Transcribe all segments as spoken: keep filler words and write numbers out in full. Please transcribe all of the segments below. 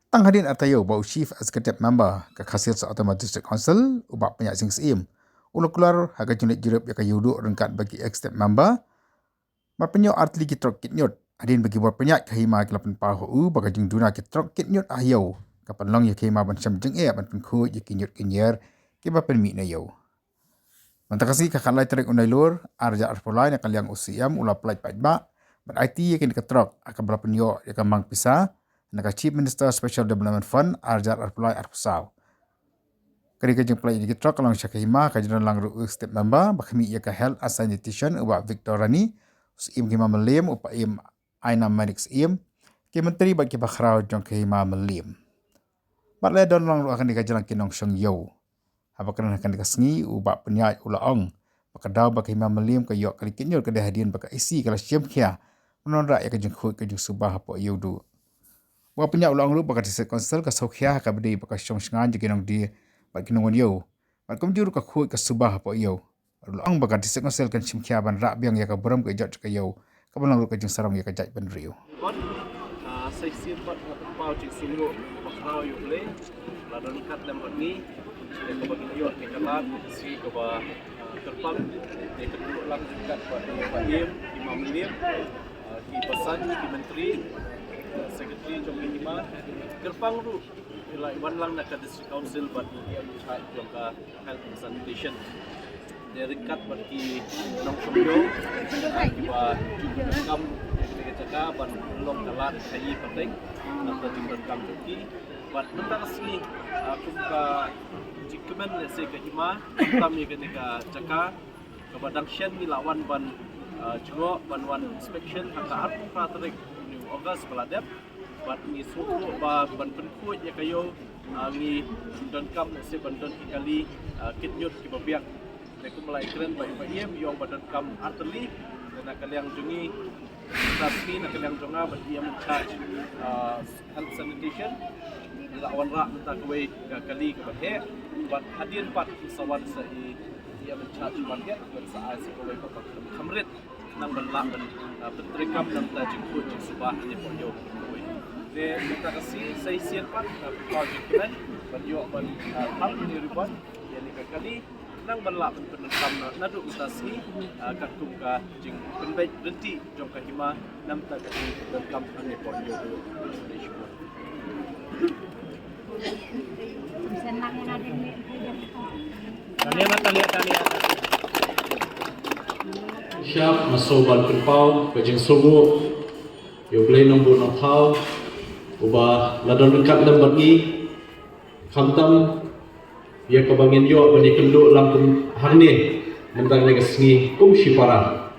Tang hadien ar taïew ba u Chief Executive Member ka Khasi Hills Autonomous District Council, u Bah Pynïaid Sing Syiem, u la kular ha ka jingleit jurip ïa ka Ïewduh ryngkat bad ki Executive Member, bad pynïoh artylli ki trok kit ñiut. Hadien ba ki bor pynïaid ka hima ki la pynpaw ha u ba ka jingduna ki trok kit ñiut ha ïew ka pynlong ïa ka hima ban shem jingeh ban pynkhuid ïa ki ñiut ki ñier kiba pynmih na ïew. Mynta ka sngi ka khatlai tarik u Nailur, ar hajar arphew lai, na ka liang u Syiem u la pynlait paidbah bad aiti ïa kane ka trok ha kaba la pynïoh ïa ka mang pisa na ka Chief Minister Special Development Fund ar hajar arphew lai arphew saw. Ka dei ka jingpynlait ïa ki trok ka long sha ka hima, ka jingdon lang ruh u Executive Member ba khmih ïa ka Health and Sanitation, u Bah Victor Rani, u Syiem ka hima Mylliem, u Paiem Ainam Manik Syiem, ki Myntri bad kiba khraw jong ka hima Mylliem. Bad la don lang ruh ha kane ka jingïalang ki nongshong ïew. Haba kren ha kane ka sngi, u Bah Pynïaid u la ong ba ka daw ba ka hima Mylliem ka ïoh kali kit ñiut ka dei hadien ba ka E C ka la shim khia ban wanrah ïa ka jingkhuid ka jingsuba hapoh Ïewduh. U Bah Pynïaid u la ong ruh ba ka District Council ka sngewkhia ha kaba dei ba ka shong shngaiñ jong ki nongdie bad ki nongwan ïew, bad kumjuh ruh ka khuid ka suba hapoh ïew. U la ong ba ka District Council kan shim khia ban rah biang ïa ka burom ka ijot jong ka ïew, kaban long ruh ka jingsarong ïa ka jaitbynriew. Bad, ah, sa shisien pat nga pynpaw jingsngewnguh bakhraw ïa U Blei ba la don ryngkat lem bad ngi ïa kaba ngin ïoh ïa ka lad, ïa ka sngi kaba, ah, kyrpang, ïa ka kynduh lang ryngkat bad ïa ka hima Mylliem, ah, ki basan, ki myntri, ah, secretary jong ka hima, kyrpang ruh ïa la wan lang na ka District Council bad ïa ka in charge jong ka Health and Sanitation. Dei ryngkat bad ki nongshong ïew, ah, kiba ju pyndonkam ïa kane ka jaka ban long ka lad khaïi pateng, ah, ka jingdonkam jong ki. Bad mynta ka sngi, ah, kum ka jingkmen lehse ka hima, khamtam ïa kane ka jaka kaba dang shen ngi la wan ban, ah, jngoh ban wan inspection ha ka arphew phra tarik une u August ba la dep. Bad ngi sngewthuh ba ban pynkhuid ïa ka ïew, ah, ngi donkam lehse ban don ki kali, ah, kit ñiut kiba biang. Te kumba la ïakren bad i Paiem, i ong ba donkam artylli. Te na ka liang jong ngi, mynta ka sngi na ka liang jong nga bad i E M in charge, ah, Health Sanitation, ngi la wanrah mynta kawei ka kali kaba heh. Bad hadien pat sa wan sa i E M in charge market, bad sa ai sa kawei pat ba kham rit. Nang ban lah ban, ah, pyntreikam na ka bynta jingkhuid jingsuba hangne hapoh ïew kawei. Te mynta ka sngi sa shisien pat, ah, pynpaw jingkmen ban ïoh ban, ah, thang ïa une u ribbon ïa kane ka kali, nang ban lah ban pyndonkam na, naduh mynta ka sngi, ah, katkum ka jingpynbeit lynti jong ka hima na ka bynta ka jingpyndonkam hangne hapoh ïew. Shap, nga sngewbha ban pynpaw ka jingsngewnguh ïa U Blei Nongbuh Nongthaw uba la don ryngkat lem bad ngi, khamtam ïa kaba ngin ïoh ban ïakynduh lang kum hangne mynta kane ka sngi kum shipara.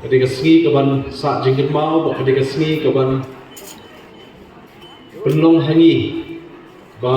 Ka dei ka sngi kaban sah jingkynmaw, bad ka dei ka sngi kaban pynlong ha ngi ba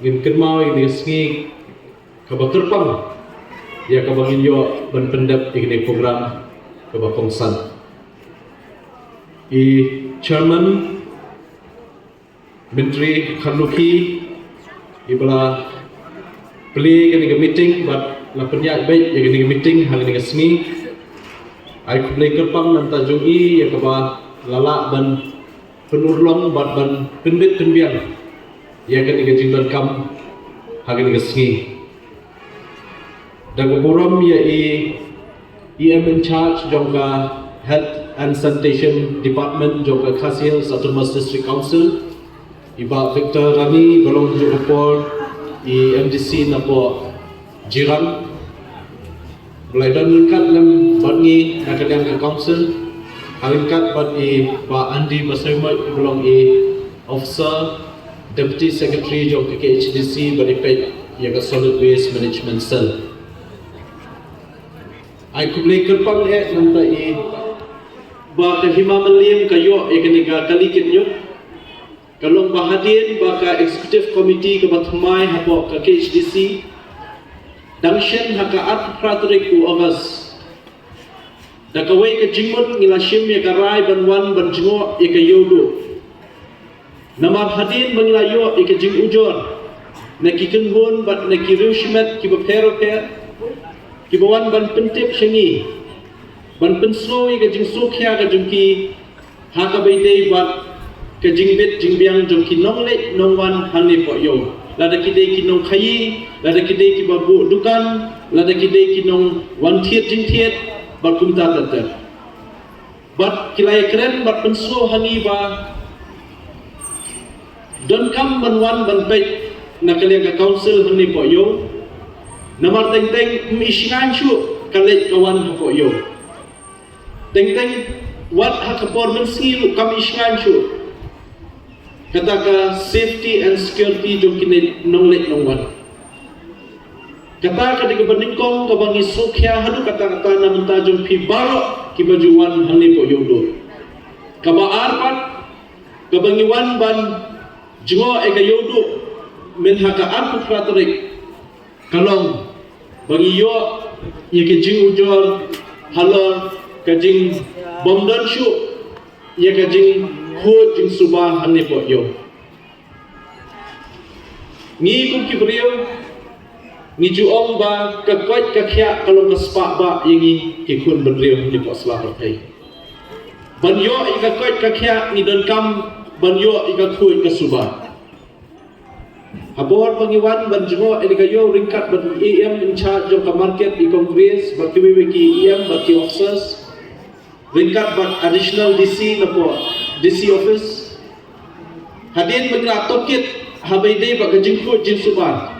ngin kynmaw ïa kane ka sngi kaba kyrpang, ïa kaba ngin ïoh ban pyndep ïa kane ka program kaba kongsan. I Chairman Myntri Kharlukhi, iba la plie ïa kane ka meeting bad la pynïaid beit ïa kane ka meeting ha kane ka sngi. Ai khublei kyrpang na ka bynta jong i ïa kaba la lah ban pynurlong bad ban pynbit pynbiang ïa kane ka jingdonkam ha kane ka sngi. Da ka burom ïa i E M in charge jong ka Health and Sanitation Department jong ka Khasi Hills Autonomous District Council, i Bah Victor Rani, ba long jong ka por i M D C napoh Jirang, ba la don ryngkat lem bad ngi na ka liang ka council, ha ryngkat bad i Bah Andy Basaiawmoit, ba long i Officer, Deputy Secretary jong ka K H D C, ba dei peit ïa ka Solid Waste Management Cell. Ai khublei kyrpang eh na ka bynta i ba ka Hima Mylliem ka ïoh ïa kane ka kali kynñiuh. Ka long ba hadien ba ka Executive Committee kaba thymmai hapoh ka K H D C dang shen ha ka arphew phra tarik u August da kawei ka jingmut, ngi la shim ïa ka rai ban wan ban jngoh ïa ka Ïewduh. Namar hadien ba ngi la ïoh ïa ka jingujor na ki kynhun bad na ki riewshimet kiba pher bapher, kiba wan ban pyntip sha ngi, ban pynsngew ïa ka jingsngewkhia ka jong ki ha kaba ïadei bad ka jingbit jingbiang jong ki nongleit nongwan hangne hapoh ïew. Lada ki dei ki nongkhaïi, lada ki dei kiba buh dukan, lada ki dei ki nongwan thied jingthied, bad kumta ter ter. Bad ki la ïakren bad pynsngew ha ngi ba donkam ban wan ban peit na ka liang ka council hangne hapoh ïew. Namar teng teng ym i shngaiñ shuh ka leit ka wan hapoh ïew. Teng teng wat ha ka por mynsngi ruh kam i shngaiñ shuh kata ka safety and security jong kine nongleit nongwan. Kata ka dei kaba nyngkong kaba ngi sngewkhia haduh katta katta na bynta jong phi baroh kiba ju wan hangne hapoh Ïewduh. Kaba ar pat, kaba ngi wan ban jngoh ïa ka Ïewduh mynha ka arphew phra tarik, ka long ba ngi ïoh ïa ka jingujor halor ka jingbymdon shuh ïa ka jingkhuid jingsuba hangne hapoh Ïew. Ngi kum ki briew ngi ju ong ba ka koit ka khiah ka long ka spah bah ïa ngi ki khun bynriew hangne hapoh sla pyrthei. Ban ïoh ïa ka koit ka khiah ngi donkam ban ïoh ïa ka khuid ka suba. Ha por ba ngi wan ban jngoh ïa ka Ïew ryngkat bad i E M in charge jong ka market, i Kong Grace bad kiwei kiwei ki E M bad ki officers, ryngkat bad additional D C napoh D C office. Hadien ba ngi la tohkit haba ïadei bad ka jingkhuid jingsuba,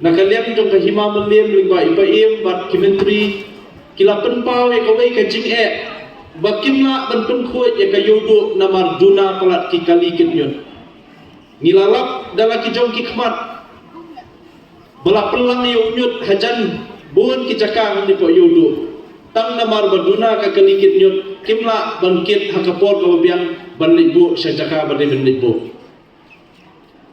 na ka liang jong ka Hima Mylliem lyngba i Paiem bad ki myntri ki la pynpaw ïa kawei ka jingeh ba kim lah ban pynkhuid ïa ka Ïewduh namar duna palat ki kali kit ñiut. Ngi la lap da la ki jong ki khmat ba la pynlang ïa u ñiut hajan bun ki jaka hangne hapoh Ïewduh, tang namar ba duna ka kali kit ñiut kim lah ban kit ha ka por kaba biang ban leit buh sha jaka ba dei ban leit buh.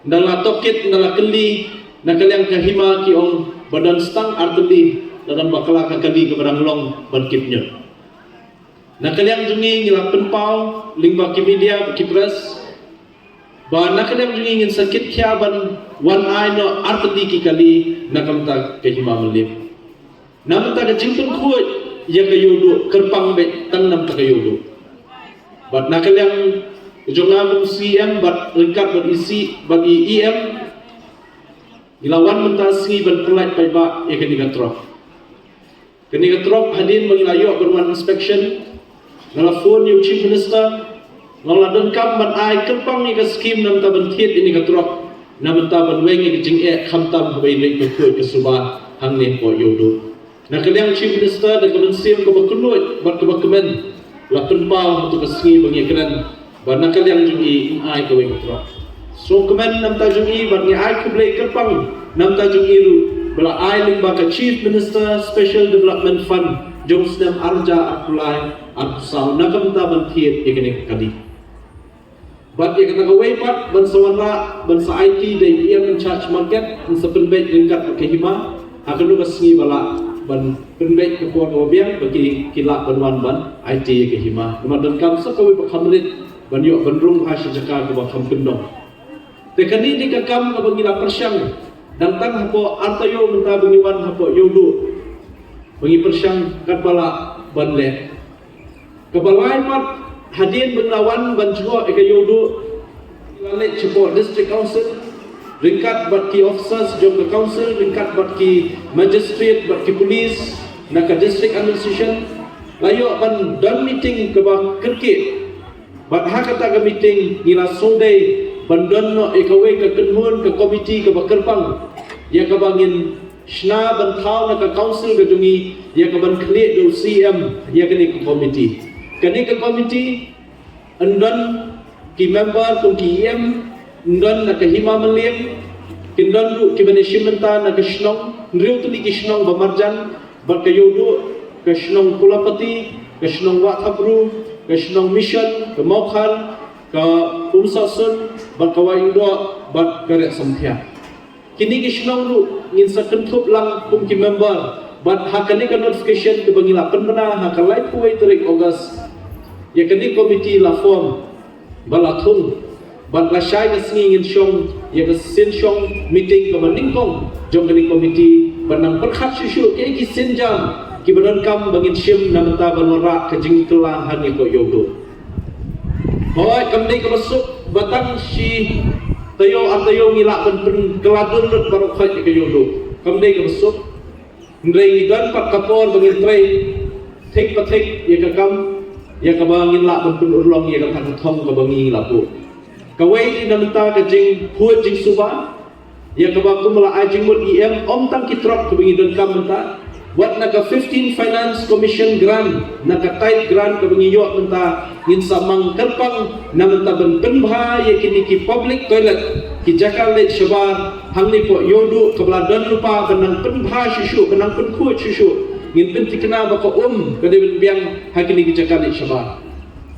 Ynda la tohkit, ynda la kylli na ka liang ka hima, ki ong ba don tang artylli, la don bakla ka kali kaba dang long ban kit ñiut. Na ka liang jong ngi ngi la pynpaw lyngba ki media, ki press, ba na ka liang jong ngi ngin sa kit khia ban wan ai noh artylli ki kali na ka bynta ka Hima Mylliem. Na ka bynta ka jingpynkhuid ïa ka Ïewduh, kyrpang beit tang na ka bynta ka Ïewduh. Bad na ka liang jong nga kum C E M bad ryngkat bad i C bad i E M, ngi la wan mynta sngi ban pynlait paidbah ïa kane ka trok. Kane ka trok hadien ba ngi la ïoh ban wan inspection, nga la phone ïa u Chief Minister, nga la donkam ban ai kyrpang ïa ka skim na bynta ban thied ïa kane ka trok, na bynta ban weng ïa ka jingeh khamtam haba ïadei ka khuid ka suba hangne hapoh Ïewduh. Na ka liang Chief Minister da ka mynsiem kaba kynnoh bad kaba kmen, la pynpaw ha kato ka sngi ba ngi kren ba na ka liang jong i yn ai kawei ka trok. Sngewkmen na bynta jong i bad ngi ai khublei kyrpang na bynta jong i ruh ba la ai lyngba ka Chief Minister Special Development Fund jong u snem arhajar arphew lai arphew saw na ka bynta ban thied ïa kane ka kali. Bad ïa kata kawei pat ban sa wanrah ban sa aiti da i E M in charge market, yn sa pynbeit ryngkat bad ka hima ha kano ka sngi ba lah, ban pynbeit ka por kaba biang ba ki, ki lah ban wan ban aiti ïa ka hima. Namar donkam sa kawei ba kham rit ban ïoh ban rung ha shi jaka kaba kham kyndong. Te kane dei ka kam kaba ngi la pyrshang dang tang hapoh ar taïew mynta ba ngi wan hapoh Ïewduh, ba ngi pyrshang katba lah ban leh. Kaba lai pat, hadien ba ngi la wan ban jngoh ïa ka Ïewduh, ngi la leit shapoh District Council ryngkat bad ki officers jong ka council, ryngkat bad ki magistrate bad ki police na ka district administration, la ïoh ban don meeting kaba kyrkieh. Bad ha kata ka meeting ngi la sngewdei ban don noh ïa kawei ka kynhun, ka komiti kaba kyrpang, ïa kaba ngin shna ban thaw na ka council ka jong ngi, ïa kaban khlieh da u C E M ïa kane ka komiti. Kane ka komiti yn don ki member kum ki E M, yn don na ka Hima Mylliem, kin don ruh kiban ïashim bynta na ka shnong, hynriew tylli ki shnong ba marjan bad ka Ïewduh, ka shnong Pulapati, ka shnong Wahthapru, ka shnong Mission, ka Mawkhar, ka Umsahsun, bad ka Wahingdoh bad ka Riahsamthiah. Kine ki shnong ruh ngin sa kynthup lang kum ki member, bad ha kane ka notification kaba ngi la pynbna ha ka laiphew wei tarik August, ïa kane ka komiti la form bad la thung, bad lashai ka sngi ngin shong ïa ka sien shong meeting kaba nyngkong jong kane ka komiti, ban nang pyrkhat shuh shuh kaei ki sienjam kiba donkam ba ngin shim na bynta ban wanrah ka jingkylla hangne hapoh Ïewduh. Hooid, kam dei kaba suk ba tang shi taïew ar taïew ngi lah ban pynkylla dul lut baroh khoit ïa ka Ïewduh. Kam dei kaba suk. Hynrei ngi don pat ka por ba ngin trei thik pa thik ïa ka kam, ïa kaba ngin lah ban pynurlong ïa kata ka thong kaba ngi la buh. Kawei na bynta ka jingkhuid jingsuba, ïa kaba kum la ai jingmut ïa em, ym tang ki trok kaba ngi donkam mynta. Wat na ka fifteen Finance Commission grant, na ka tithe grant kaba ngi ïoh mynta, ngin sa mang kyrpang na mynta ban pynbha ïa kine ki public toilet, ki jaka leit shabar hangne poh Ïewduh kaba la don lypa, ban nang pynbha shuh shuh, ban nang pynkhuid shuh shuh. Ngin pynthikna ba ka um ka dei ban biang ha kine ki jaka leit shabar.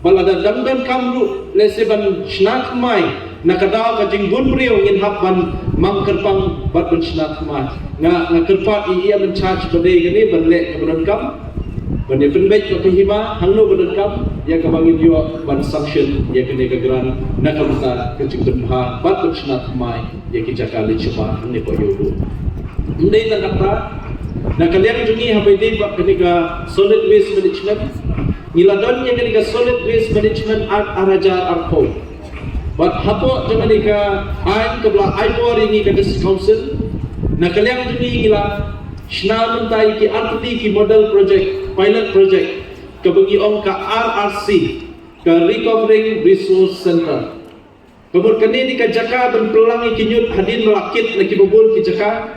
Ba lada dang donkam ruh lehse ban shna thymmai, na ka daw ka jingbun briew ngin hap ban mang kyrpang bad ban shna thymmai. Nga, nga kyrpad ïa i in charge ba dei kane ban leh kaba donkam, ban ïa pynbeit ka hima hangno ba donkam, ïa kaba ngin ïoh ban sanction ïa kane ka grant na ka bynta ka jingpynbha bad ban shna thymmai ïa ki jaka leit shabar hangne poh Ïewduh. Ym dei tang kata, na ka liang jong ngi haba ïadei bad kane ka solid waste management, ngi la don ïa kane ka Solid Waste Management Act ar hajar arphew. Bad hapoh jong kane ka aiñ kaba la ai bor ïa ngi ka District Council, na ka liang jong ngi ngi la shna mynta ïa ki artylli ki model project, pilot project, kaba ngi ong ka R R C, ka Recovering Resource Center. Ka mut kane dei ka jaka ban pynlang ïa ki ñiut hadien ba la kit na kiba bun ki jaka.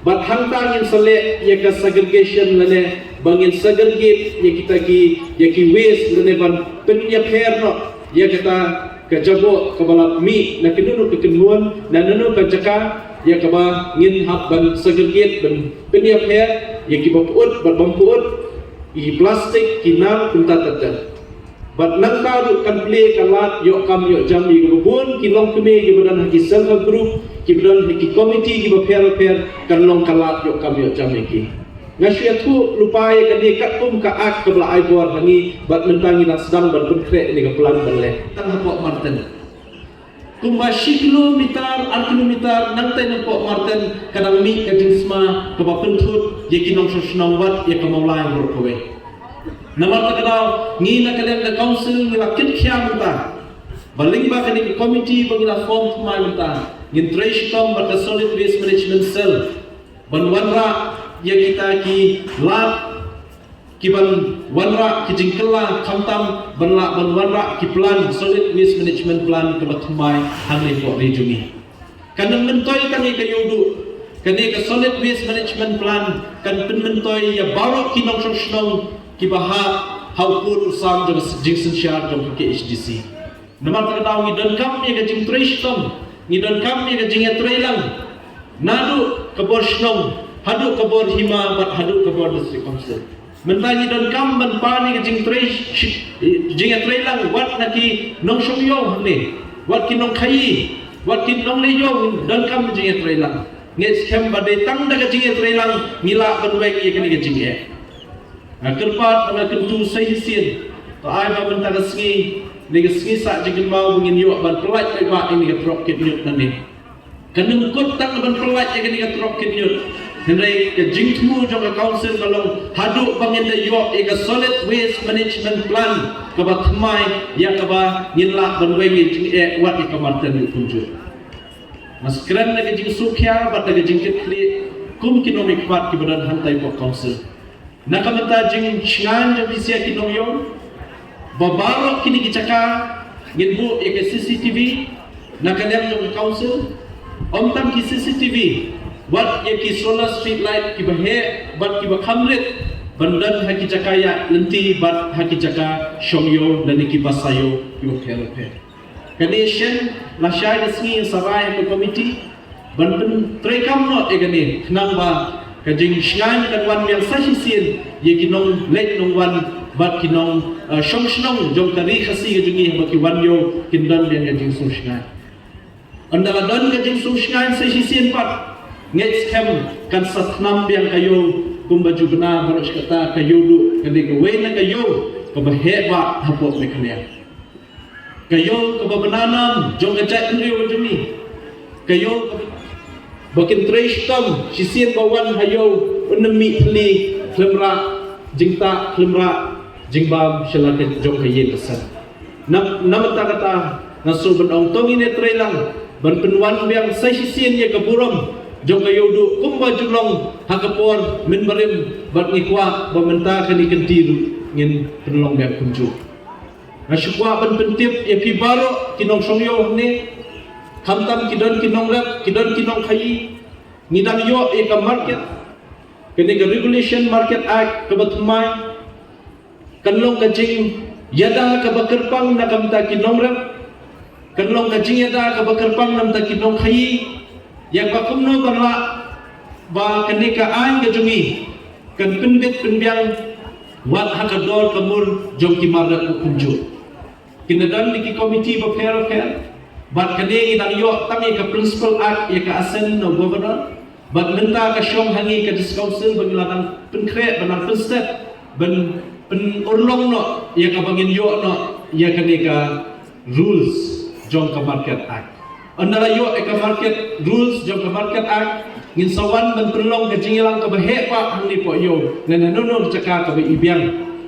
Bad hangta ngin sa leh ïa ka segregation lane ba ngin segregate ïa kita ki, ïa ki waste lane ban pynïapher noh ïa kata ka jaboh kaba la mih na kano kano ka kynhun, na kano kano ka jaka, ïa kaba ngin hap ban segregate, ban pynïapher ïa kiba pyut bad bym pyut, ïa ki plastik, ki nar, kumta ter ter. Bad nangta ruh kan plie ka lad ïoh kam ïoh jam ïa kiba bun ki longkmie kiba don ha ki self help group, kiba don ha ki committee kiba pher bapher, kan long ka lad ïoh kam ïoh jam ïa ki. Nga shu ïathuh lypa ïa kane katkum ka act kaba la ai bor ha ngi, bad mynta ngi dang sdang ban pynkhreh ïa ka plan ban leh. Tang hapoh Marten. Kumba shi kilometer, ar kilometer, nangta na poh Marten, ka dang mih ka jingsma kaba pynthut ïa ki nongshong shnong wat ïa ka Mawlai baroh kawei. Namar kata ka daw, ngi na ka liang ka council ngi la kit khia mynta. Ba lyngba kane ka committee ba ngi la form thymmai mynta, ngin trei shitom bad ka Solid Waste Management Cell ban wanrah ïa kita ki lad ki ban wanrah ki jingkylla, khamtam ban lah ban wanrah ki plan, solid waste management plan, kaba thymmai hangne poh ri jong ngi. Kan ym myntoi tang ïa ka Ïewduh, kane ka solid waste management plan kan pynmyntoi ïa baroh ki nongshong shnong kiba hap ha u pud u sam jong ka jingsynshar jong ka K H D C. Namar kata ka daw ngi donkam ïa ka jingtrei shitom, ngi donkam ïa ka jingïatreilang naduh ka bor shnong haduh ka bor hima bad haduh ka bor District Council. Mynta ngi donkam ban pan ïa ka jingtrei shi-, jingïatreilang wat na ki nongshong ïew hangne, wat ki nongkhaïi, wat ki nongleh ïew, ngi donkam jingïatreilang. Ngeit skhem ba dei tang da ka jingïatreilang ngi lah ban weng ïa kane ka jingeh. Nga kyrpad ba nga kyntu sa shisien, to ai ba mynta ka sngi, ne ka sngi sah jingkynmaw ba ngin ïoh ban pyllait paidbah ïa kane ka trok kit ñiut nangne. Kan ym kut tang ban pyllait ïa kane ka trok kit ñiut, hynrei ka jingthmu jong ka council ka long haduh ba ngin da ïoh ïa ka solid waste management plan kaba thymmai, ïa kaba ngin lah ban weng ïa ka jingeh wat ïa ka Marten ruh kumjuh. Nga skren na ka jingsngewkhia bad na ka jingkitkhlieh kum ki nongmihkhmat kiba don hangtai poh council. Na ka bynta jingshngaiñ jong phi sha ki nongïew, ba baroh kine ki jaka ngin buh ïa ka C C T V na ka liang jong ka council. Ym tang ki C C T V, wat ïa ki solar street light kiba heh bad kiba kham rit ban don ha ki jaka ïaid lynti bad ha ki jaka shong ïew lane ki basa ïew kiba pher bapher. Kane shen lashai ka sngi sa rai ha ka committee ban pyntreikam noh ïa kane, khnang ba ka jingshngaiñ kan wan biang sa shisien ïa ki nongleit nongwan bad ki nong, eh, shong shnong jong ka ri Khasi ka jong ngi, haba ki wan ïew kin don biang ka jingsngewshngaiñ. Ynda la don ka jingsngewshngaiñ sa shisien pat, ngeit skhem kan sa thnam biang ka ïew kumba ju bna baroh shi katta. Ka Ïewduh ka dei kawei na ka ïew kaba heh bha hapoh Meghalaya. Ka ïew kaba bna nam jong ka jaitbynriew jong ngi. Ka ïew kaba, ba kin trei shitom, shisien ba wan ha ïew, un ym mih thylli khlem rah jingtah, khlem rah jingbam sha la ka jong ka ïing ka sem. Na mynta kata nga sngew ban ong to ngin ïatrei lang ban pynwan biang sa shisien ïa ka burom jong ka Ïewduh kumba ju long ha ka por mynbarim bad ngi kwah ba mynta kane ka kynti ruh ngin pynlong biang kumjuh. Nga shu kwah ban pyntip ïa phi baroh ki nongshong ïew hangne, khamtam ki don ki nongrep, ki don ki nongkhaïi, ngi dang ïoh ïa ka market, kane ka Regulation Market Act kaba thymmai. Kan long ka jingïada kaba kyrpang na ka bynta ki nongrep, kan long ka jingïada kaba kyrpang na ka bynta ki nongkhaïi, ïa kaba kumno ban lah ba kane ka aiñ ka jong ngi kan pynbit pynbiang wat ha ka dor ka mur jong ki marrep kumjuh. Kin da don da ki komiti bapher bapher bad kane ngi dang ïoh tang ïa ka Principal Act ïa ka assent na u Governor. Bad mynta ka shong ha ngi ka District Council ba ngi la dang pynkhreh, ba nang pynstet, ban pynurlong noh ïa kaba ngin ïoh noh ïa kane ka rules jong ka Market Act. Ynda la ïoh ïa ka market rules jong ka Market Act, ngin sa wan ban pynlong ka jingïalang kaba heh bha hangne hapoh ïew, ne na no no jaka kaba i biang,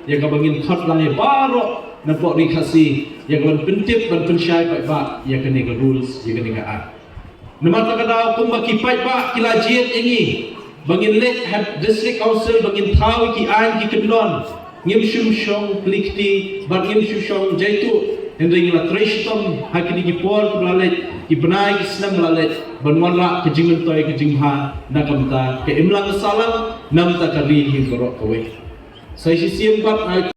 ïa kaba ngin khot lang ïa baroh na pdeng ri Khasi ïa ka ban pyntip ban pynshai paidbah ïa kane ka rules, ïa kane ka act. Namar kata ka daw kumba ki paidbah ki la jied ïa ngi ba ngin leit ha District Council ba ngin thaw ïa ki aiñ ki kyndon, ngim shym shong kli kti bad ngim shym shong jaituh. Hynrei ngi la trei shitom ha kine ki por ki la leit, ki bnai ki snem la leit, ban wanrah ka jingmyntoi ka jingbha na ka bynta ka imlang ka sahlang, na ka bynta ka ri hi baroh kawei. Sa shisien pat ai